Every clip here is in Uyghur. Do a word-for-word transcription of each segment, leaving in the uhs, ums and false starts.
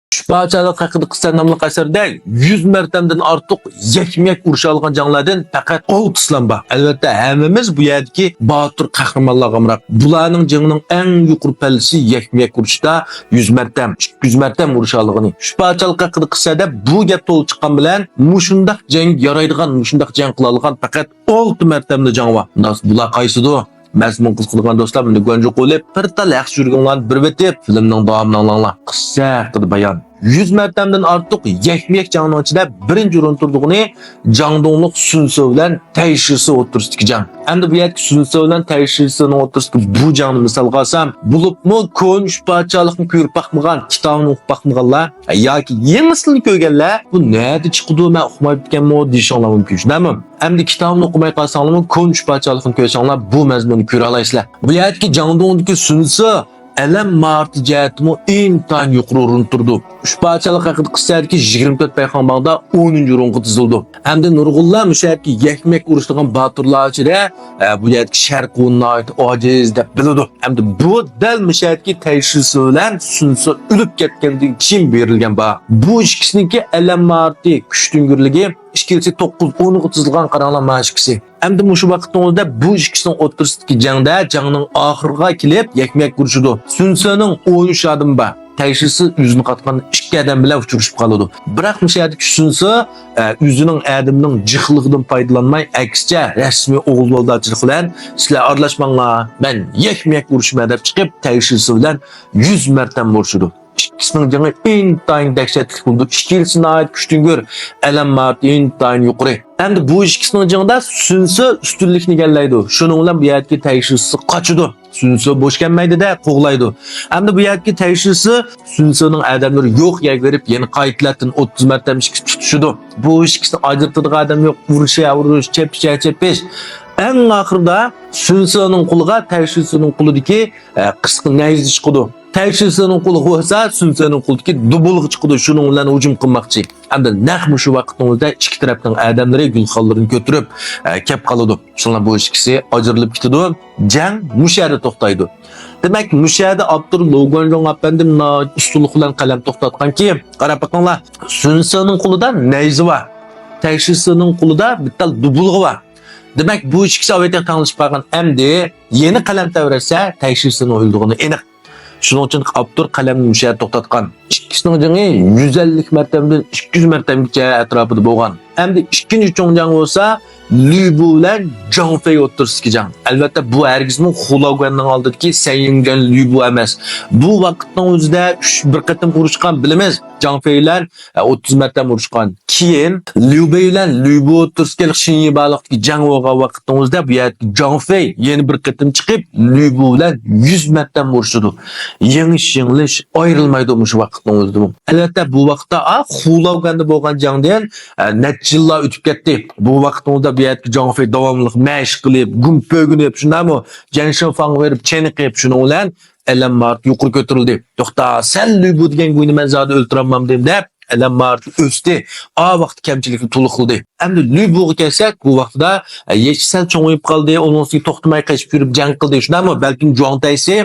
ئۈچ پادىشاھلىق ھەققىدە قىسسە ناملىق ئەسەردە يۈز مەرتەمدىن ئارتۇق يەكمۇ يەك ئۇرۇشالىغان جەڭلەردىن پەقەت ئالتىسىلا بار. ئەلۋەتتە، ھەممىمىز بۇ يەردىكى باتۇر قەھرىمانلارغا ئامراق. بۇلارنىڭ جېڭىنىڭ ئەڭ يۇقىرى پەللىسى يەكمۇ يەك ئۇرۇشتا يۈز مەرتەم، ئىككى يۈز مەرتەم ئۇرۇشالىغىنى. ئۈچ پادىشاھلىق ھەققىدە قىسسەدە بۇ گەپ تولا چىققان بىلەن، مۇشۇنداق جەڭگە يارايدىغان، مۇشۇنداق جەڭ قىلالىغان پەقەت ئالتە مەرتەملا جەڭ بار. بۇلار قايسىدۇ؟ مەزمۇن قىزىقىدىغان دوستلار، مېنى گۇەنجۇ قىلىپ، بىر تال ياخشى يۈرىكىڭلارنى بېرىۋېتىپ، فىلىمنىڭ داۋامىنى ئاڭلاڭلار. قىسسە ھەققىدە بايان. يۈز مەرتەمدىن ئارتۇق يەكمۇ يەك جەڭنىڭ ئىچىدە بىرىنچى ئورۇن تۇرىدىغىنى جاڭدۇڭلۇق سۈنسې بىلەن تەيشىسې ئوتتۇرىسىدىكى جەڭ. ئەمدى بۇ يەردىكى سۈنسې بىلەن تەيشىسېنىڭ ئوتتۇرىسىدىكى بۇ جەڭنى مىسالغا ئالسام، بولۇپمۇ كونا ئۈچ پادىشاھلىقنى كۆرۈپ باقمىغان، كىتابىنى ئوقۇپ باقمىغانلار ياكى يېڭىسىنى كۆرگەنلەر، بۇ نەدە چىقىدۇ، مەن ئۇقمايدىكەنمۇ دېيىشىڭلار مۇمكىن، شۇنداقمۇ؟ ئەمدى كىتابنى ئوقۇماي قالساڭلارمۇ، كونا ئۈچ پادىشاھلىقنى كۆرسەڭلار، بۇ مەزمۇننى كۆرەلەيسىلەر. بۇ يەردىكى جاڭدۇڭدىكى سۈنسې ئەلەم ماھارىتى جەھەتتىمۇ ئىنتايىن يۇقىرى ئورۇندا تۇرىدۇ. ئۈچ پادىشاھلىق ھەققىدە قىسسەدىكى يىگىرمە تۆت پەيخان باغدا ئونىنچى ئورۇنغا تىزىلىدۇ. ئەمدى نۇرغۇنلار مۇشۇ يەردىكى يەكمۇ يەك ئۇرۇشىدىغان باتۇرلار ئىچىدە، ئە، بۇ يەردىكى شەرقۇن ناھايىتى ئاجىز دەپ بىلىدۇ. ئەمدى بۇ دەل مۇشۇ يەردىكى تەيشىسې بىلەن سۈنسې ئۆلۈپ كەتكەندىن كېيىن بېرىلگەن باھا. بۇ ئىككىسىنىڭكى ئەلەم ماھارىتى، كۈچتۈڭگۈرلۈكى ئىككىلىسى توققۇز ئونغا تىزىلغان، قاراڭلار، مانا ئىككىسى. ئەمدى مۇشۇ ۋاقىتنىڭ ئۆزىدە بۇ ئىككىسىنىڭ ئوتتۇرىسىدىكى جەڭدە جەڭنىڭ ئاخىرىغا كېلىپ يەكمۇ يەك ئۇرۇشىدۇ. سۈنسېنىڭ ئون ئۈچ ئادىمى بار. تەيشىسې يۈزنى قاتقان ئىككى ئادەم بىلەن ئۇچرىشىپ قالىدۇ. بىراق مۇشۇ يەردىكى سۈنسې، ئە، ئۆزىنىڭ ئادىمىنىڭ جىقلىقىدىن پايدىلانماي، ئەكسىچە رەسمىي ئوغۇل بالىدارچىلىق بىلەن، سىلەر ئارىلاشماڭلار، مەن يەكمۇ يەك ئۇرۇشىمەن دەپ چىقىپ، تەيشىسې بىلەن يۈز مەرتەم ئۇرۇشىدۇ. ئىككىسىنىڭ جېڭى ئىنتايىن دەھشەتلىك بولىدۇ. ئىككىلىسى ناھايىتى كۈچتۈڭگۈر، ئەلەم ماھارىتى ئىنتايىن يۇقىرى. ئەمدى بۇ ئىككىسىنىڭ جېڭىدا سۈنسې ئۈستۈنلۈكنى ئىگىلەيدۇ. شۇنىڭ بىلەن بۇ يەردىكى تەيشىسې قاچىدۇ. سۈنسې بوش كەلمەيدۇ-دە، قوغلايدۇ. ئەمدى بۇ يەردىكى تەيشىسې سۈنسېنىڭ ئادەملىرى يوق يەرگە بېرىپ، يەنە قايتىلەتتىن ئوتتۇز مەرتەم ئىككىسى تۇتۇشىدۇ. بۇ ئىككىسىنى ئاجرىتىدىغان ئادەم يوق. ئۇرۇشە ئۇرۇش، چېپىشە چېپىش. ئەڭ ئاخىرىدا سۈنسېنىڭ قولىغا تەيشىسېنىڭ قولىدىكى، ئە، قىسقا نەيزە چىقىدۇ. تەيشىسېنىڭ قولىغا بولسا سۈنسېنىڭ قولىدىكى دۇبۇلغا چىقىدۇ. شۇنىڭ بىلەن ھۇجۇم قىلماقچى. ئەمدى نەق مۇشۇ ۋاقىتنىڭ ئۆزىدە ئىككى تەرەپنىڭ ئادەملىرى گۈلخانلىرىنى كۆتۈرۈپ، ئە، كەپ قالىدۇ. شۇڭا بۇ ئىككىسى ئاجرىلىپ كېتىدۇ. جەڭ مۇشۇ يەردە توختايدۇ. دېمەك، مۇشۇ يەردە ئاپتور لو گۇەنجۇڭ ئەپەندىم ناھايىتى ئۇستىلىق بىلەن قەلەم توختاتقانكى، قاراپ بېقىڭلار، سۈنسېنىڭ قولىدا نەيزە بار، تەيشىسېنىڭ قولىدا بىر تال دۇبۇلغا بار. دېمەك، بۇ ئىككىسى ئاۋېتەك تەڭلىشىپ قالغان. ئەمدى يەنە قەلەم تەۋرەتسە، تەيشىسېنىڭ ئۆلىدىغىنى ئېنىق. شۇنىڭ ئۈچۈن ئاپتور قەلەمنى مۇشۇ يەردە توختاتقان. ئىككىسىنىڭ جېڭى يۈز ئەللىك مەرتەمدىن ئىككى يۈز مەرتەمگىچە ئەتراپىدا بولغان. ئەمدى ئىككىنچى چوڭ جەڭ بولسا، لۈبۇ بىلەن جاڭ فېي ئوتتۇرىسىدىكى جەڭ. ئەلۋەتتە، بۇ ھەرگىزمۇ خۇلاۋگۈەننىڭ ئالدىدىكى سەن يىڭجۈەن لۈبۇ ئەمەس. بۇ ۋاقىتنىڭ ئۆزىدە ئۈچ، بىر قېتىم ئۇرۇشقان، بىلىمىز، جاڭ فېي بىلەن ئوتتۇز مەرتەم ئۇرۇشقان. كېيىن ليۇ بېي بىلەن لۈبۇ ئوتتۇرىسىدا شىنيى بارلىقتىكى جەڭ بولغان ۋاقىتنىڭ ئۆزىدە بۇ يەردىكى جاڭ فېي يەنە بىر قېتىم چىقىپ، لۈبۇ بىلەن يۈز مەرتەم ئۇرۇشىدۇ. يېڭىش، يېڭىلىش ئايرىلمايدۇ مۇشۇ ۋاقىتنىڭ ئۆزىدىمۇ. ئەلۋەتتە، بۇ ۋاقىتتا، ئا، خۇلاۋگەندە بولغان جەڭدىن، ئە، نەچچە يىللار ئۆتۈپ كەتتى. بۇ ۋاقىتنىڭ ئۆزىدە بۇ يەردىكى جاڭ فېي داۋاملىق مەشىق قىلىپ، گۇمپۆگىنىپ، شۇنداقمۇ، جەن شىنفاڭغا بېرىپ چېنىقىپ، شۇنىڭ بىلەن ئەلەم ماھارىتى يۇقىرى كۆتۈرۈلدى. توختا، سەن لۈبۇ دېگەن گۇينى مەن زادى ئۆلتۈرەلمەمدىم دەپ، ئەلەم ماھارىتى ئۆستى. ئا ۋاقىت كەمچىلىكنى تولۇق قىلدى. ئەمدى لۈبۇغا كەلسەك، بۇ ۋاقىتتا، ئە، يېشى سەل چوڭىيىپ قالدى، ئۇنىڭ ئۈستىگە توختىماي قېچىپ يۈرۈپ جەڭ قىلدى. شۇنداقمۇ؟ بەلكىم جۇاڭ تەيسى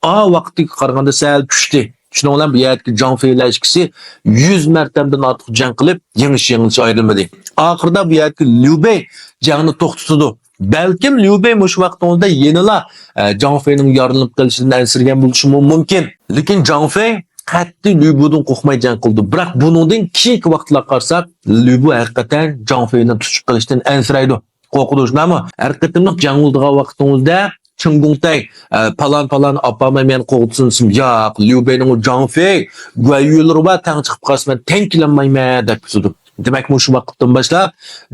ئا ۋاقىتتىكىگە قارىغاندا سەل چۈشتى. شۇنىڭ بىلەن بۇ يەردىكى جاڭ فېيلەر ئىككىسى يۈز مەرتەمدىن ئارتۇق جەڭ قىلىپ، يېڭىش، يېڭىلىش ئايرىلمىدى. ئاخىرىدا بۇ يەردىكى ليۇ بېي جەڭنى توختىتىدۇ. بەلكىم ليۇ بېي مۇشۇ ۋاقىتنىڭ ئۆزىدە يەنىلا، ئە، جاڭ فېينىڭ يارىلىنىپ قېلىشىدىن ئەنسىرىگەن بولۇشىمۇ مۇمكىن. لېكىن جاڭ فېي قەتئىي لۈبۇدىن قورقماي جەڭ قىلىدۇ. بىراق بۇنىڭدىن كېيىنكى ۋاقىتلارغا قارىساق، لۈبۇ ھەقىقەتەن جاڭ فېي بىلەن تۇتۇشۇپ قېلىشتىن ئەنسىرەيدۇ. قورقىدۇ، شۇنداقمۇ؟ ھەر قېتىملىق جەڭ بولىدىغان ۋاقتىڭىزدا چېڭ گۇڭتەي، ئە، پالان، پالان ئاپارماي مېنى قوغدىسۇن دېسىمۇ، ياق، ليۇ بېينىڭ جاڭ فېي، گۇەييۈلىرى بار، تەڭ چىقىپ قالسا مەن تەڭ كېلەلمەيمەن دەپ كېتىدۇ. دېمەك، مۇشۇ ۋاقىتتىن باشلاپ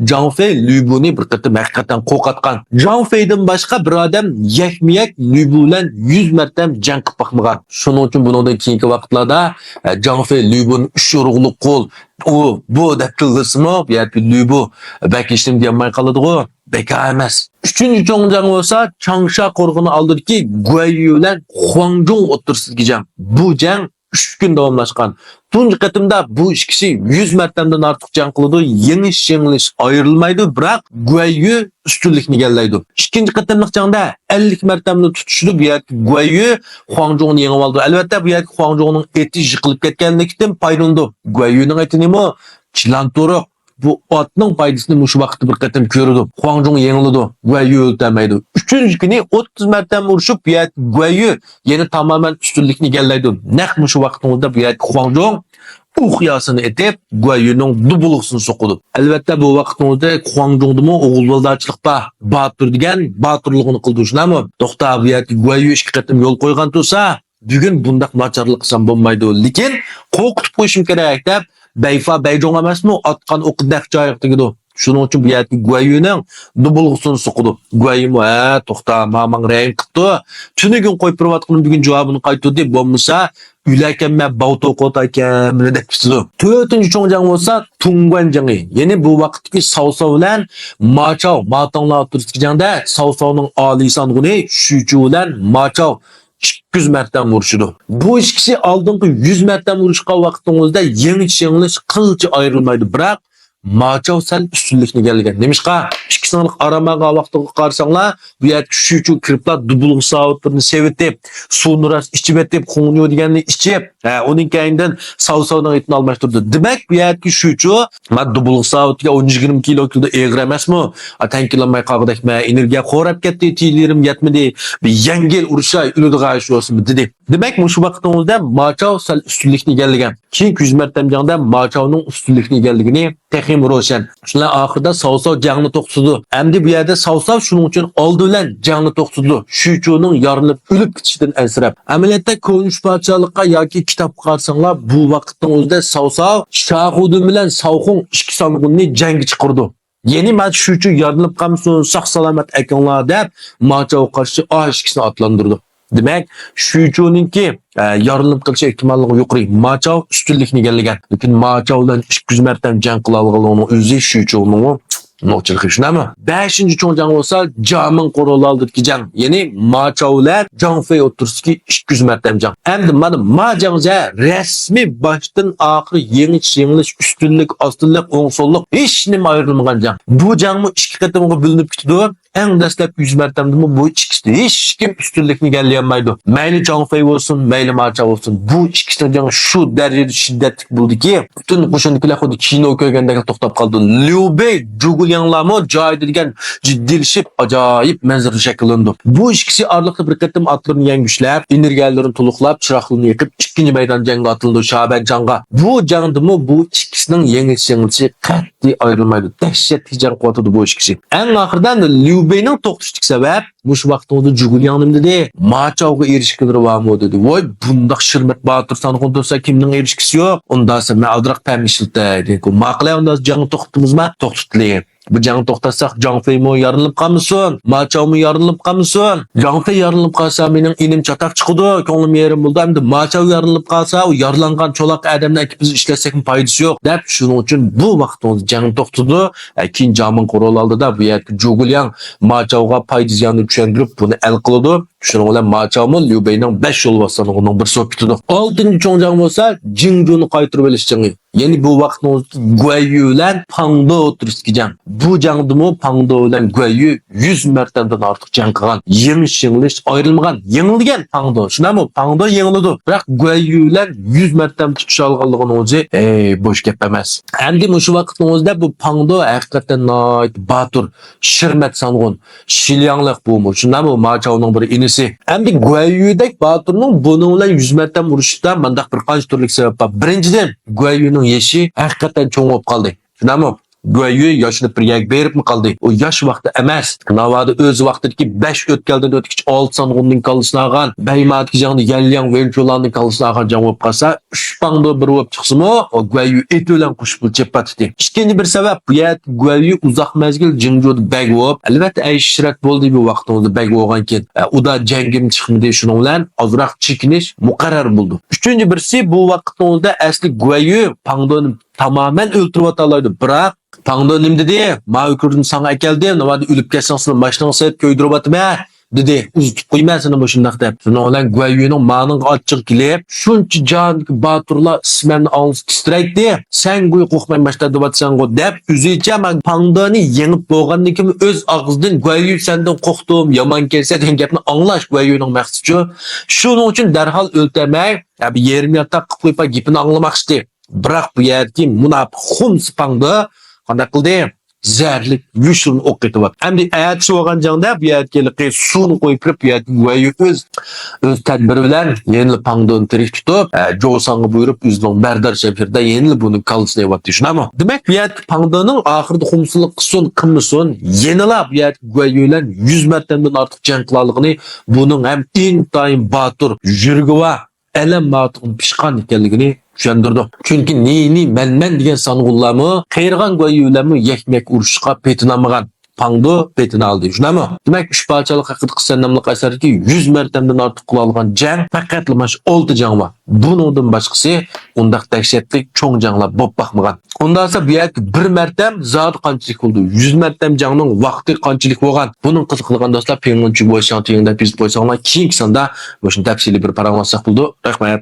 جاڭ فېي لۈبۇنى بىر قېتىم ھەقىقەتەن قورقۇتقان. جاڭ فېيدىن باشقا بىر ئادەم يەكمۇ يەك لۈبۇ بىلەن يۈز مەرتەم جەڭ قىلىپ باقمىغان. شۇنىڭ ئۈچۈن بۇنىڭدىن كېيىنكى ۋاقىتلاردا، ئە، جاڭ فېي لۈبۇنى ئۈچ ئۇرۇقلۇق قول، ئۇ، بۇ دەپ تىللىسىمۇ، بۇ يەردىكى لۈبۇ بەك ھېچنېمە دېيەلمەي قالىدىغۇ، بىكار ئەمەس. ئۈچىنچى چوڭ جەڭ بولسا چاڭشا قورغىنى ئالدىدىكى گۇەييۈ بىلەن خۇاڭجۇڭ ئوتتۇرىسىدىكى جەڭ. بۇ جەڭ ئۈچ كۈن داۋاملاشقان. تۇنجى قېتىمدا بۇ ئىككىسى يۈز مەرتەمدىن ئارتۇق جەڭ قىلىدۇ. يېڭىش، يېڭىلىش ئايرىلمايدۇ، بىراق گۇەييۈ ئۈستۈنلۈكنى ئىگىلەيدۇ. ئىككىنچى قېتىملىق جەڭدە ئەللىك مەرتەمدە تۇتۇشىدۇ. بۇ يەردىكى گۇەييۈ خۇاڭجۇڭنى يېڭىۋالىدۇ. ئەلۋەتتە، بۇ يەردىكى خۇاڭجۇڭنىڭ ئېتى يىقىلىپ كەتكەنلىكتىن پايدىلىنىدۇ. گۇەييۈنىڭ ئېتى نېمە؟ چىلان تۇرۇق. بۇ ئاتنىڭ پايدىسىنى مۇشۇ ۋاقىتتا بىر قېتىم كۆرىدۇ. خۇاڭجۇڭ يېڭىلىدۇ. گۇەييۈ ئۆلتۈرەلمەيدۇ. ئۈچىنچى كۈنى ئوتتۇز مەرتەم ئۇرۇشۇپ، بۇ يەردىكى گۇەييۈ يەنە تامامەن ئۈستۈنلۈكنى ئىگىلەيدۇ. نەق مۇشۇ ۋاقتىڭىزدا بۇ يەردىكى خۇاڭجۇڭ ئۇ قىياسىنى ئېتىپ، گۇەييۈنىڭ دۇبۇلغىسىنى سوقىدۇ. ئەلۋەتتە، بۇ ۋاقىتنىڭ ئۆزىدە خۇاڭجۇڭدىمۇ ئوغۇلبالىدارچىلىق بار. باتۇر دېگەن باتۇرلۇقىنى قىلىدۇ، شۇنداقمۇ؟ توختا، بۇ يەردىكى گۇەييۈ ئىككى قېتىم يول قويغان تۇرسا، بۈگۈن بۇنداق ناچارلىق قىلسام بولمايدۇ. لېكىن قورقۇتۇپ قويۇشۇم كېرەك، دەپ، بەيفا بەيجۇڭ ئەمەسمۇ؟ ئاتقان ئوقى نەق جايىغا تېگىدۇ. شۇنىڭ ئۈچۈن بۇ يەردىكى گۇەييۈنىڭ دۇبۇلغىسىنى سوقىدۇ. گۇەييۈمۇ، ھە، توختا، ما ماڭا رەھىم قىپتۇ. تۈنۈگۈن قويۇپ بېرىۋاتقىنىم بۈگۈن جاۋابىنى قايتۇردى. بولمىسا، ئۆلەركەنمەن، باۋتو قوتايكەن، مېنى دەپ كېتىدۇ. تۆتىنچى چوڭ جەڭ بولسا تۇڭگۇەن جېڭى. يەنى بۇ ۋاقىتتىكى ساۋساۋ بىلەن ماچاۋ، ماتاڭلار ئوتتۇرىسىدىكى جەڭدە ساۋساۋنىڭ ئالىي سانغۇنى شۈچۈ بىلەن ماچاۋ ئىككى يۈز مەرتەم ئۇرۇشىدۇ. بۇ ئىككىسى ئالدىنقى يۈز مەرتەم ئۇرۇشقان ۋاقتىڭىزدا يېڭىش، يېڭىلىش قىلچە ئايرىلمايدۇ. بىراق ماچاۋ سەل ئۈستۈنلۈكنى ئىگىلىگەن. نېمىشقا؟ ئىككىسىنىڭ ئارام ئالغان ۋاقتىغا قارىساڭلار، بۇ يەردىكى شۈچۈ كىرىپلا دۇبۇلغا ساۋۇتلىرىنى سېۋىتىپ، سۇنى راست ئىچىۋېتىپ، خۇڭنيۇ دېگەننى ئىچىپ، ھە، ئۇنىڭ كەينىدىن ساۋساۋنىڭ ئېتىنى ئالماشتۇردى. دېمەك، بۇ يەردىكى شۈچۈ، ما، دۇبۇلغا ساۋۇت دېگەن ئون يىگىرمە كىلو كىلو ئېغىر ئەمەسمۇ؟ ھە، تەڭ كېلەلمەي قالغۇدەكمەن، ئېنېرگىيە خوراپ كەتتى، تىيىنلىرىم يەتمىدى، بىر يەڭگىل ئۇرۇشاي، ئۆلىدىغان ئىش بولسىمۇ، دېدى. دېمەك، مۇشۇ ۋاقىتنىڭ ئۆزىدە ماچاۋ سەل ئۈستۈنلۈكنى ئىگىلىگەن. كېيىنكى يۈز مەرتەم جەڭدە ماچاۋنىڭ ئۈستۈنلۈكنى ئىگىلىگىنى تېخىمۇ روشەن. شۇنىڭ ئاخىرىدا ساۋساۋ جەڭنى توختىتىدۇ. ئەمدى بۇ يەردە ساۋساۋ شۇنىڭ ئۈچۈن ئالدى بىلەن جەڭنى توختىتىدۇ. شۈچۈنىڭ يارىلىپ ئۆلۈپ كېتىشىدىن ئەنسىرەپ. ئەمەلىيەتتە كونفۇشيىس پادىشاھلىققا ياكى كىتابقا قارىساڭلار، بۇ ۋاقىتنىڭ ئۆزىدە ساۋساۋ شاخۇدۈن بىلەن ساۋخۇڭ ئىككى سانغۇننى جەڭگە چىقىرىدۇ. يەنى مانا شۈچۈ يارىلىنىپ قالمىسۇن، ساق-سالامەت ئەكىڭلار دەپ ماچاۋغا قارشى ئا ئىككىسىنى ئاتلاندۇرىدۇ. دېمەك، شۈچۈنىڭكى، ئە، يارىلىنىپ قېلىش ئېھتىماللىقى يۇقىرى. ماچاۋ ئۈستۈنلۈكنى ئىگىلىگەن. لېكىن ماچاۋ بىلەن ئىككى يۈز مەرتەم جەڭ قىلالىغانلىقىنىڭ ئۆزى شۈچۈنىڭ نوچىلىقى، شۇنداقمۇ؟ بەشىنچى چوڭ جەڭ بولسا جامىڭ قورالى ئالدىدىكى جەڭ. يەنى ماچاۋ بىلەن جاڭ فېي ئوتتۇرىسىدىكى ئىككى يۈز مەرتەم جەڭ. ئەمدى مانا ما جەڭزە رەسمىي باشتىن ئاخىر يېڭىش، يېڭىلىش، ئۈستۈنلۈك، ئاستىنلىق، ئوڭ سوللۇق، ھېچنېمە ئايرىلمىغان جەڭ. بۇ جەڭمۇ ئىككى قېتىمغا بۆلۈنۈپ كېتىدۇ. ئەڭ دەسلەپكى يۈز مەرتەمدىمۇ بۇ ئىككىسىدە ھېچكىم ئۈستۈنلۈكنى ئىگىلىيەلمەيدۇ. مەيلى جاڭ فېي بولسۇن، مەيلى ما چاۋ بولسۇن، بۇ ئىككىسىنىڭ جېڭى شۇ دەرىجىدە شىددەتلىك بولدىكى، پۈتۈن قوشۇندىكىلەر خۇددى كىنو كۆرگەندەك توختاپ قالدى. ليۇ بېي، جۇگۇلياڭلارمۇ جايىدا دېگەن جىددىيلىشىپ، ئاجايىپ مەنزىرە شەكىللىنىدۇ. بۇ ئىككىسى ئارىلىقتا بىر قېتىم ئاتلىرىنى يەڭگۈشلەپ، ئېنېرگىيەلىرىنى تولۇقلاپ، چىراغلىرىنى يېقىپ، ئىككىنچى مەيدان جەڭگە ئاتلىنىدۇ، شابەن جاڭغا. بۇ جەڭدىمۇ بۇ ئىككىسىنىڭ يېڭىش، يېڭىلىشى قەتئىي ئايرىلمايدۇ. دەھشەتلىك جەڭ قىلىۋاتىدۇ بۇ ئىككىسى. ئەڭ ئاخىرىدا ليۇ بېينىڭ توختىشىدىكى سەۋەب، مۇشۇ ۋاقىتنىڭ ئۆزىدە جۇگۇلياڭ نېمە دېدى؟ ما چاۋغا ئېرىشكۈلىرى بارمۇ؟ دېدى. ۋاي، بۇنداق شىرمەت باتۇر سانغۇن تۇرسا، كىمنىڭ ئېرىشكۈسى يوق؟ ئۇندا سەن مەن ئازراق پەم ئىشلىتەي، دېدى. ماقۇل، ئۇندا جەڭنى توختىتىمىزما؟ توختىتىلى. بۇ جەڭنى توختاتساق، جاڭ فېيمۇ يارىلىنىپ قالمىسۇن، ما چاۋمۇ يارىلىنىپ قالمىسۇن. جاڭ فېي يارىلىنىپ قالسا، مېنىڭ ئىنىم چاتاق چىقىدۇ، كۆڭلۈم يېرىم بولىدۇ. ئەمدى ما چاۋ يارىلىنىپ قالسا، ئۇ يارىلانغان چولاق ئادەمنى ئەكىپ بىز ئىشلەتسەكمۇ پايدىسى يوق، دەپ، شۇنىڭ ئۈچۈن بۇ ۋاقىتنىڭ ئۆزىدە جەڭنى توختىتىدۇ. ئە، كېيىن جامىڭ قورال ئالدىدا بۇ يەردىكى جۇگۇلياڭ ما چاۋغا پايدا زىياننى چۈشەندۈرۈپ، بۇنى ھەل قىلىدۇ. شۇنىڭ بىلەن ما چاۋمۇ ليۇ بېينىڭ بەش يولۋاستانلىقىنىڭ بىرسى بولۇپ كېتىدۇ. ئالتىنچى چوڭ جەڭ بولسا جىڭجۇنى قايتۇرۇۋېلىش جېڭى. يەنى بۇ ۋاقىتنىڭ ئۆزىدە گۇەييۈ بىلەن پاڭدو ئوتتۇرىسىدىكى جەڭ. بۇ جەڭدىمۇ پاڭدو بىلەن گۇەييۈ يۈز مەرتەمدىن ئارتۇق جەڭ قىلغان. يېڭىش، يېڭىلىش ئايرىلمىغان. يېڭىلگەن پاڭدو. شۇنداقمۇ؟ پاڭدو يېڭىلىدۇ. بىراق گۇەييۈ بىلەن يۈز مەرتەم تۇتۇشالغانلىقىنىڭ ئۆزى، ئەي، بوش گەپ ئەمەس. ئەمدى مۇشۇ ۋاقىتنىڭ ئۆزىدە بۇ پاڭدو ھەقىقەتەن ناھايىتى باتۇر، شىرمەت سانغۇن، شىلياڭلىق بۇمۇ. شۇنداقمۇ؟ ما چاۋنىڭ بىر ئىنىسى. ئەمدى گۇەييۈدەك باتۇرنىڭ بۇنىڭ بىلەن يۈز مەرتەم ئۇرۇشۇشتا مانداق بىر قانچە تۈرلۈك سەۋەب بار. بىرىنچىدىن، گۇەييۈنىڭ يېشى ھەقىقەتەن چوڭ بولۇپ قالدى. شۇنداقمۇ؟ گۇەييۈ ياشىنىپ بىر يەرگە بېرىپمۇ قالدى. ئۇ ياش ۋاقتى ئەمەس. ناۋادا ئۆز ۋاقتىدىكى بەش ئۆتكەلدىن ئۆتكۈچە ئالتە سانغۇننىڭ كاللىسىنى ئالغان، بەيمادىكى جەڭدە يەنلياڭ ۋېنچۇلاننىڭ كاللىسىنى ئالغان جەڭ بولۇپ قالسا، ئۈچ پاڭدو بىر بولۇپ چىقسىمۇ، ئۇ گۇەييۈ ئېتى بىلەن قوشۇپ چېپىۋاتىدۇ. ئىككىنچى بىر سەۋەب، بۇ يەردە گۇەييۈ ئۇزاق مەزگىل جىڭجۇدا بەگ بولۇپ، ئەلۋەتتە، ئەيش-ئىشرەت بولدى بۇ ۋاقتىڭىزدا بەگ بولغانكىن. ئە، ئۇدا جەڭگىمۇ چىقمىدى، شۇنىڭ بىلەن ئازراق چېكىنىش مۇقەررەر بولىدۇ. ئۈچىنچى بىرسى، بۇ ۋاقىتنىڭ ئۆزىدە ئەسلى گۇەييۈ پاڭدونى تامامەن ئۆلتۈرۈۋاتالايدۇ، بىراق پاڭدو نېمە دېدى؟ ماۋۇ كۈردىن ساڭا ئەكەلدىم، ناۋادا ئۆلۈپ كەتسەڭ سېنى ماشىنىڭغا سېلىپ كۆيدۈرۈۋاتىمەن. دېدى. ئۇزىتىپ قويىمەن سېنى مۇشۇنداق دەپ. شۇنىڭ بىلەن گۇەييۈنىڭ مانىڭغا ئاچچىقى كېلىپ، شۇنچە جاھاندىكى باتۇرلار ئىسمىمنى ئاڭلىسا تىترەيتتى. سەن گۇي قورقماي ماشتا دېۋاتسەنغۇ دەپ، ئۆزىچە مەن پاڭدېنى يېڭىپ بولغاندىن كېيىن ئۆز ئاغزىدىن گۇەييۈ سەندىن قورقتۇم، يامان كەلسە دېگەن گەپنى ئاڭلاش گۇەييۈنىڭ مەقسىتىچۇ. شۇنىڭ ئۈچۈن دەرھال ئۆلتەرمەي، ھە، بىر يېرىم ياتاق قىلىپ قويۇپ گېپىنى ئاڭلىماقچىدى. بىراق بۇ يەردىكى مۇناپىق خۇمسى پاڭدې قانداق قىلدى؟ زەھەرلىك يوشۇرۇن ئوق ئېتىۋاتتى. ئەمدى ئەتىسى بولغان جەڭدە بۇ يەردىكى ھېلىقى سۇنى قويۇپ بېرىپ، بۇ يەردىكى گۇەييۈ ئۆز، ئۆز تەدبىرى بىلەن يەنىلا پاڭدېنى تىرىك تۇتۇپ، ئە، جوساڭغا بۇيرۇپ، ئۆزىنىڭ بەردار شەمشىرىدە يەنىلا بۇنىڭ كاللىسىنى ئېلىۋاتتى، شۇنداقمۇ؟ دېمەك، بۇ يەردىكى پاڭدېنىڭ ئاخىرىدا خۇمسىلىق قىلسۇن، قىلمىسۇن، يەنىلا بۇ يەردىكى گۇەييۈ بىلەن يۈز مەرتەمدىن ئارتۇق جەڭ قىلالىغىنى بۇنىڭ ھەم ئىنتايىن باتۇر، يۈرىكى بار، ئەلەم ماتىغا پىشقان ئىكەنلىكىنى چۈشەندۈرىدۇ. چۈنكى نى نى مەن مەن دېگەن سانغۇنلارمۇ قېرىغان گۇەييۈ بىلەنمۇ يەكمە يەك ئۇرۇشۇشقا پېتىنالمىغان. پاڭدې پېتىنالدى، شۇنداقمۇ؟ دېمەك، ئۈچ پادىشاھلىق ھەققىدە قىسسە ناملىق ئەسەردىكى يۈز مەرتەمدىن ئارتۇق قىلالىغان جەڭ پەقەتلا مانا شۇ ئالتە جەڭ بار. بۇنىڭدىن باشقىسى ئۇنداق دەھشەتلىك چوڭ جەڭلەر بولۇپ باقمىغان. ئۇنداقسا بۇ يەردىكى بىر مەرتەم زادى قانچىلىك بولىدۇ؟ يۈز مەرتەم جەڭنىڭ ۋاقتى قانچىلىك بولغان؟ بۇنىڭ قىزىقىدىغان دوستلار، پىڭلىنچۈ بويشاڭ تىڭدە يېزىپ قويساڭلار، كېيىنكى ساندا مۇشۇ تەپسىلىي بىر پاراڭلاشساق بولىدۇ. رەھمەت.